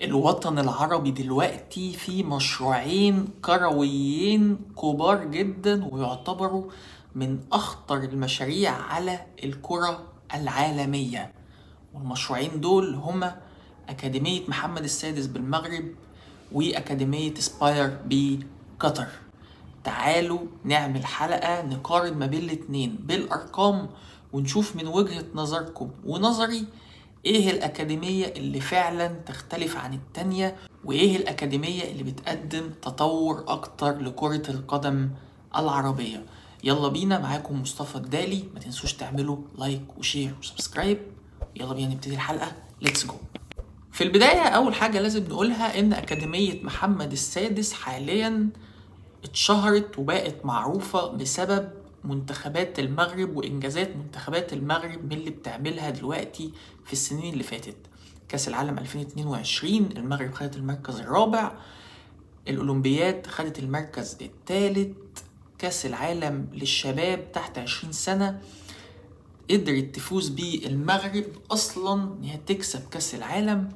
الوطن العربي دلوقتي في مشروعين كرويين كبار جدا ويعتبروا من أخطر المشاريع على الكرة العالمية، والمشروعين دول هما أكاديمية محمد السادس بالمغرب وأكاديمية سباير بقطر. تعالوا نعمل حلقة نقارن ما بين الاتنين بالأرقام ونشوف من وجهة نظركم ونظري ايه الأكاديمية اللي فعلا تختلف عن التانية، وايه الأكاديمية اللي بتقدم تطور أكتر لكرة القدم العربية. يلا بينا، معاكم مصطفى الدالي. ما تنسوش تعملوا like و share و subscribe. يلا بينا نبتدي الحلقة، let's go. في البداية أول حاجة لازم نقولها إن أكاديمية محمد السادس حاليا اتشهرت وبقت معروفة بسبب منتخبات المغرب وإنجازات منتخبات المغرب من اللي بتعملها دلوقتي في السنين اللي فاتت. كأس العالم 2022 المغرب خدت المركز الرابع، الأولمبياد خدت المركز الثالث، كأس العالم للشباب تحت 20 سنة قدرت تفوز بيه المغرب أصلا إن هي تكسب كأس العالم،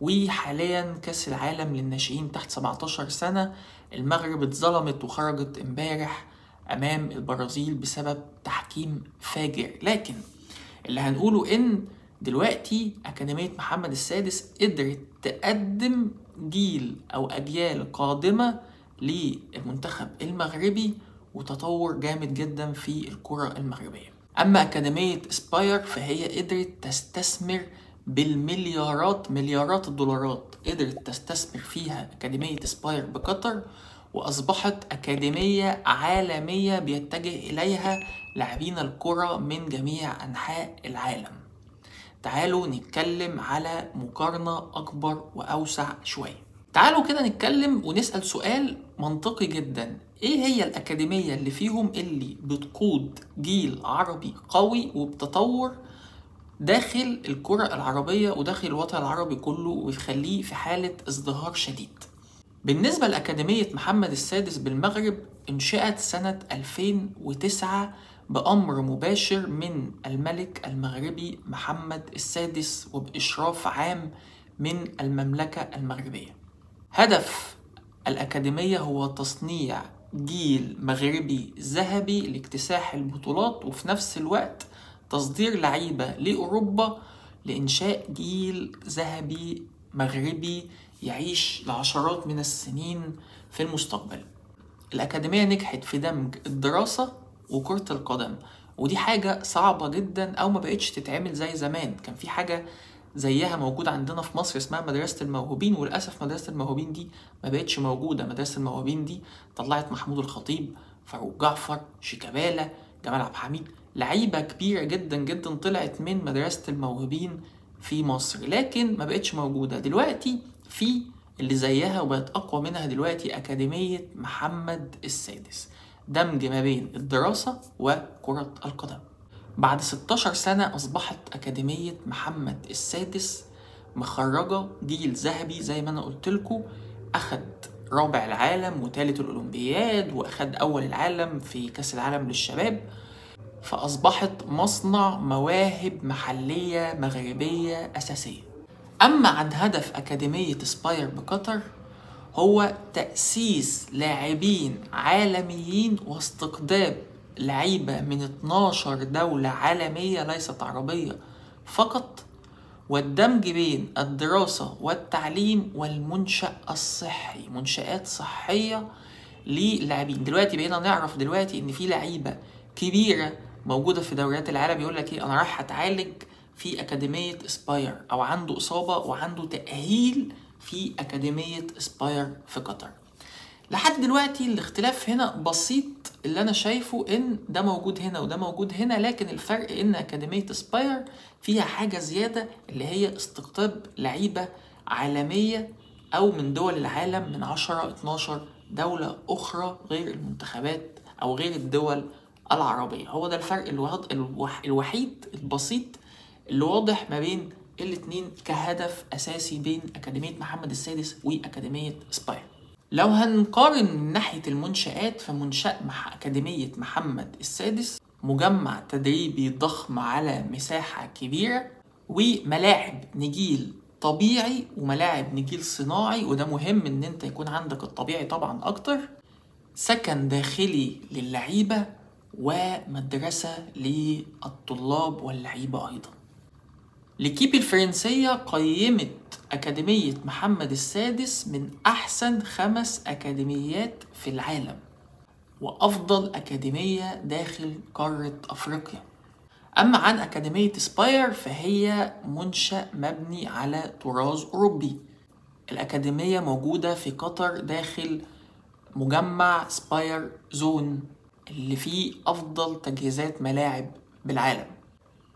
وحاليا كأس العالم للناشئين تحت 17 سنة المغرب اتظلمت وخرجت امبارح أمام البرازيل بسبب تحكيم فاجر. لكن اللي هنقوله إن دلوقتي أكاديمية محمد السادس قدرت تقدم جيل أو أجيال قادمة للمنتخب المغربي وتطور جامد جدا في الكرة المغربية. أما أكاديمية سباير فهي قدرت تستثمر بالمليارات، مليارات الدولارات قدرت تستثمر فيها أكاديمية سباير بقطر، وأصبحت أكاديمية عالمية بيتجه إليها لاعبين الكرة من جميع أنحاء العالم. تعالوا نتكلم على مقارنة أكبر وأوسع شوية. تعالوا كده نتكلم ونسأل سؤال منطقي جدا، إيه هي الأكاديمية اللي فيهم اللي بتقود جيل عربي قوي وبتطور داخل الكرة العربية وداخل الوطن العربي كله ويخليه في حالة ازدهار شديد؟ بالنسبة لأكاديمية محمد السادس بالمغرب، انشئت سنة 2009 بأمر مباشر من الملك المغربي محمد السادس وبإشراف عام من المملكة المغربية. هدف الأكاديمية هو تصنيع جيل مغربي ذهبي لاكتساح البطولات، وفي نفس الوقت تصدير لعيبة لأوروبا لإنشاء جيل ذهبي مغربي يعيش لعشرات من السنين في المستقبل. الأكاديمية نجحت في دمج الدراسة وكرة القدم، ودي حاجة صعبة جدا أو ما بقتش تتعمل زي زمان. كان في حاجة زيها موجودة عندنا في مصر اسمها مدرسة الموهوبين، وللأسف مدرسة الموهوبين دي ما بقتش موجودة. مدرسة الموهوبين دي طلعت محمود الخطيب، فاروق جعفر، شيكابالا، جمال عبد الحميد، لعيبة كبيرة جدا جدا طلعت من مدرسة الموهوبين في مصر، لكن ما بقتش موجودة دلوقتي. في اللي زيها وبقت أقوى منها دلوقتي أكاديمية محمد السادس، دمج ما بين الدراسة وكرة القدم. بعد 16 سنة أصبحت أكاديمية محمد السادس مخرجة جيل ذهبي زي ما أنا قلتلكوا، أخد رابع العالم وثالث الأولمبياد وأخد أول العالم في كأس العالم للشباب، فأصبحت مصنع مواهب محلية مغربية أساسية. أما عن هدف أكاديمية سباير بقطر، هو تأسيس لاعبين عالميين واستقطاب لعيبة من 12 دولة عالمية ليست عربية فقط، والدمج بين الدراسة والتعليم والمنشأ الصحي، منشآت صحية للاعبين. دلوقتي بقينا نعرف دلوقتي إن في لعيبة كبيرة موجودة في دوريات العالم يقول لك إيه، أنا رايح أتعالج في أكاديمية سباير، أو عنده إصابة وعنده تأهيل في أكاديمية سباير في قطر. لحد دلوقتي الاختلاف هنا بسيط، اللي أنا شايفه إن ده موجود هنا وده موجود هنا، لكن الفرق إن أكاديمية سباير فيها حاجة زيادة اللي هي استقطاب لعيبة عالمية أو من دول العالم، من 10 12 دولة أخرى غير المنتخبات أو غير الدول العربية. هو ده الفرق الوحيد البسيط اللي واضح ما بين الاتنين كهدف أساسي بين أكاديمية محمد السادس وأكاديمية سباير. لو هنقارن من ناحية المنشآت، فمنشأ مع أكاديمية محمد السادس مجمع تدريبي ضخم على مساحة كبيرة وملاعب نجيل طبيعي وملاعب نجيل صناعي، وده مهم ان انت يكون عندك الطبيعي طبعا اكتر، سكن داخلي للعيبة، ومدرسة للطلاب واللعيبة ايضا. ليكيب الفرنسية قيمت أكاديمية محمد السادس من أحسن 5 أكاديميات في العالم، وأفضل أكاديمية داخل قارة أفريقيا. أما عن أكاديمية سباير فهي منشأ مبني على طراز أوروبي. الأكاديمية موجودة في قطر داخل مجمع سباير زون اللي فيه أفضل تجهيزات ملاعب بالعالم.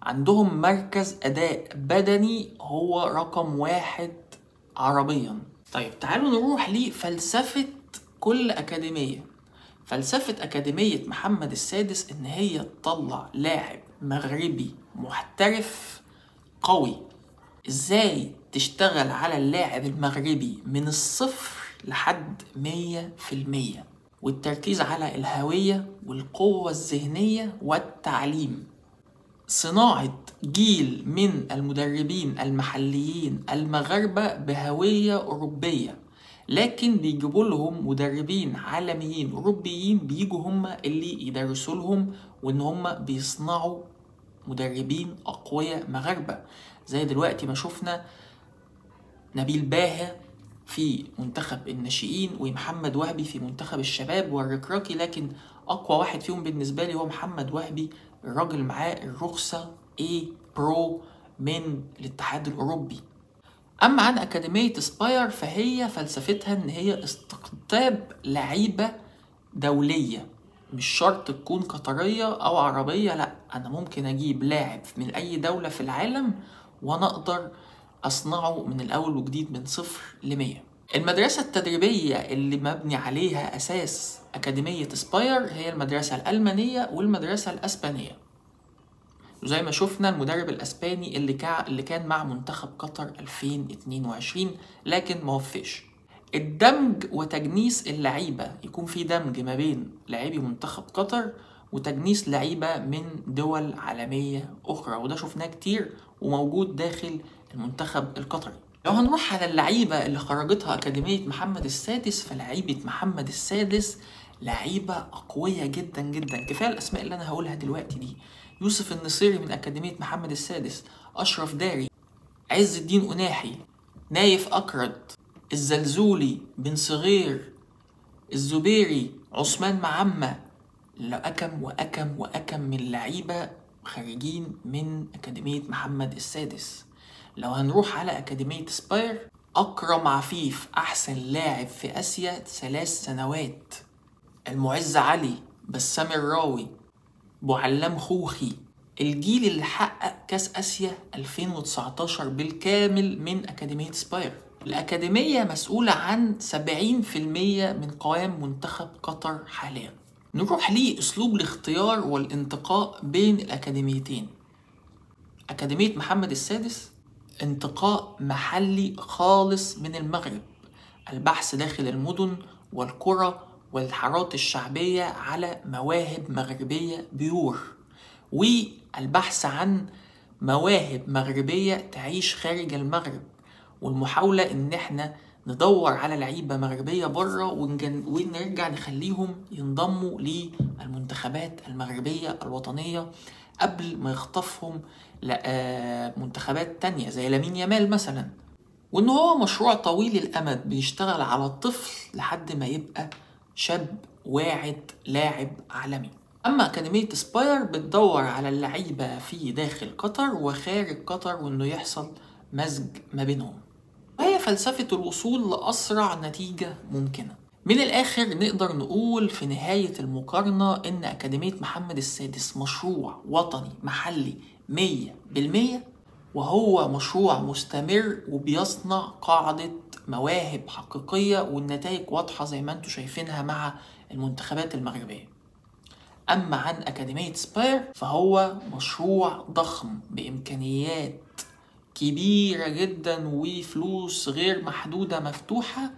عندهم مركز أداء بدني هو رقم 1 عربيا. طيب تعالوا نروح لفلسفة كل أكاديمية. فلسفة أكاديمية محمد السادس إن هي تطلع لاعب مغربي محترف قوي. إزاي تشتغل على اللاعب المغربي من الصفر لحد 100%، والتركيز على الهوية والقوة الذهنية والتعليم. صناعة جيل من المدربين المحليين المغاربة بهوية أوروبية، لكن بيجيبوا لهم مدربين عالميين أوروبيين بيجوا هم اللي يدرسوا لهم، وإن هم بيصنعوا مدربين أقوياء مغاربة، زي دلوقتي ما شفنا نبيل باهة في منتخب الناشئين ومحمد وهبي في منتخب الشباب والركراكي. لكن أقوى واحد فيهم بالنسبة لي هو محمد وهبي، الراجل معاه الرخصة A Pro من الاتحاد الأوروبي. أما عن أكاديمية سباير فهي فلسفتها إن هي استقطاب لعيبة دولية، مش شرط تكون قطرية أو عربية، لأ أنا ممكن أجيب لاعب من أي دولة في العالم وأنا أقدر أصنعه من الأول وجديد من 0 ل100. المدرسة التدريبية اللي مبني عليها أساس أكاديمية سباير هي المدرسة الألمانية والمدرسة الأسبانية، وزي ما شفنا المدرب الأسباني اللي كان مع منتخب قطر 2022 لكن ما وفقش. الدمج وتجنيس اللعيبة، يكون في دمج ما بين لاعبي منتخب قطر وتجنيس لعيبة من دول عالمية أخرى، وده شفناه كتير وموجود داخل المنتخب القطري. لو هنروح على اللعيبة اللي خرجتها أكاديمية محمد السادس، فلعيبة محمد السادس لعيبة أقوياء جدا جدا. كفاية الأسماء اللي أنا هقولها دلوقتي دي: يوسف النصيري من أكاديمية محمد السادس، أشرف داري، عز الدين أناحي، نايف أكرد، الزلزولي، بن صغير، الزبيري، عثمان معمة. لا أكم وأكم وأكم من لعيبة خارجين من أكاديمية محمد السادس. لو هنروح على أكاديمية سباير، أكرم عفيف أحسن لاعب في آسيا 3 سنوات، المعز علي، بسام الراوي، بوعلام خوخي، الجيل اللي حقق كاس آسيا 2019 بالكامل من أكاديمية سباير. الأكاديمية مسؤولة عن 70% من قوام منتخب قطر حاليا. نروح لأسلوب الاختيار والانتقاء بين الأكاديميتين. أكاديمية محمد السادس انتقاء محلي خالص من المغرب، البحث داخل المدن والقرى والحارات الشعبية على مواهب مغربية بيور، والبحث عن مواهب مغربية تعيش خارج المغرب، والمحاولة ان احنا ندور على لعيبة مغربية بره ونرجع نخليهم ينضموا للمنتخبات المغربية الوطنية قبل ما يخطفهم منتخبات تانية زي لامين يامال مثلا. وان هو مشروع طويل الامد بيشتغل على الطفل لحد ما يبقى شاب واعد لاعب عالمي. اما اكاديمية سباير بتدور على اللعيبة في داخل قطر وخارج قطر، وانه يحصل مزج ما بينهم، وهي فلسفة الوصول لأسرع نتيجة ممكنة. من الآخر نقدر نقول في نهاية المقارنة إن أكاديمية محمد السادس مشروع وطني محلي 100%، وهو مشروع مستمر وبيصنع قاعدة مواهب حقيقية، والنتائج واضحة زي ما انتم شايفينها مع المنتخبات المغربية. أما عن أكاديمية سباير فهو مشروع ضخم بإمكانيات كبيرة جدا وفلوس غير محدودة مفتوحة،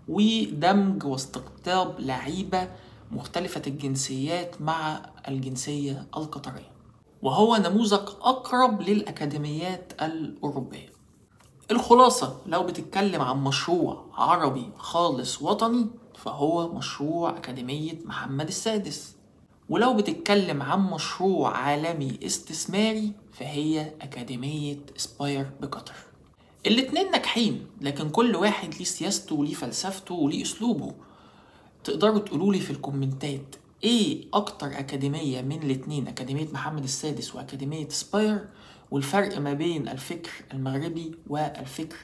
ودمج واستقطاب لعيبة مختلفة الجنسيات مع الجنسية القطرية، وهو نموذج أقرب للأكاديميات الأوروبية. الخلاصة، لو بتتكلم عن مشروع عربي خالص وطني فهو مشروع أكاديمية محمد السادس، ولو بتتكلم عن مشروع عالمي استثماري فهي أكاديمية إسباير بقطر. الاتنين ناجحين، لكن كل واحد ليه سياسته وليه فلسفته وليه أسلوبه. تقدروا تقولولي في الكومنتات ايه اكتر اكاديمية من الاتنين، اكاديمية محمد السادس واكاديمية سباير، والفرق ما بين الفكر المغربي والفكر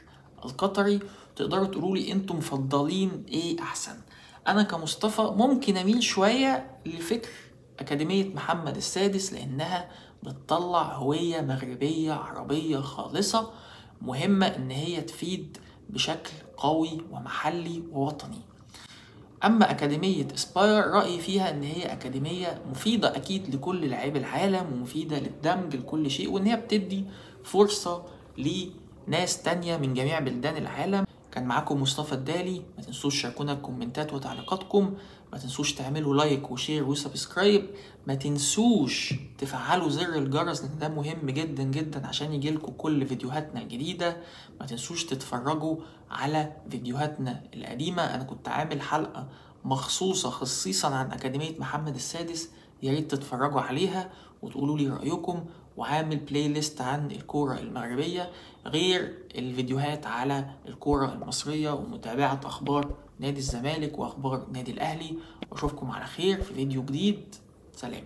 القطري. تقدروا تقولولي انتم مفضلين ايه احسن. انا كمصطفى ممكن اميل شوية لفكر اكاديمية محمد السادس لانها بتطلع هوية مغربية عربية خالصة، مهمة ان هي تفيد بشكل قوي ومحلي ووطني. أما أكاديمية إسباير رأيي فيها إن هي أكاديمية مفيدة أكيد لكل لاعبي العالم، ومفيدة للدمج لكل شيء، وإن هي بتدي فرصة لناس تانية من جميع بلدان العالم. كان معاكم مصطفى الدالي، ما تنسوش تشاركونا الكومنتات وتعليقاتكم، ما تنسوش تعملوا like و share و subscribe، ما تنسوش تفعلوا زر الجرس لأن ده مهم جدا جدا عشان يجيلكم كل فيديوهاتنا الجديدة. ما تنسوش تتفرجوا على فيديوهاتنا القديمة، أنا كنت عامل حلقة مخصوصة خصيصا عن أكاديمية محمد السادس، يا ريت تتفرجوا عليها وتقولوا لي رأيكم، وعامل playlist عن الكورة المغربية غير الفيديوهات على الكورة المصرية ومتابعة أخبار نادي الزمالك وأخبار نادي الأهلي. وأشوفكم على خير في فيديو جديد. سلام.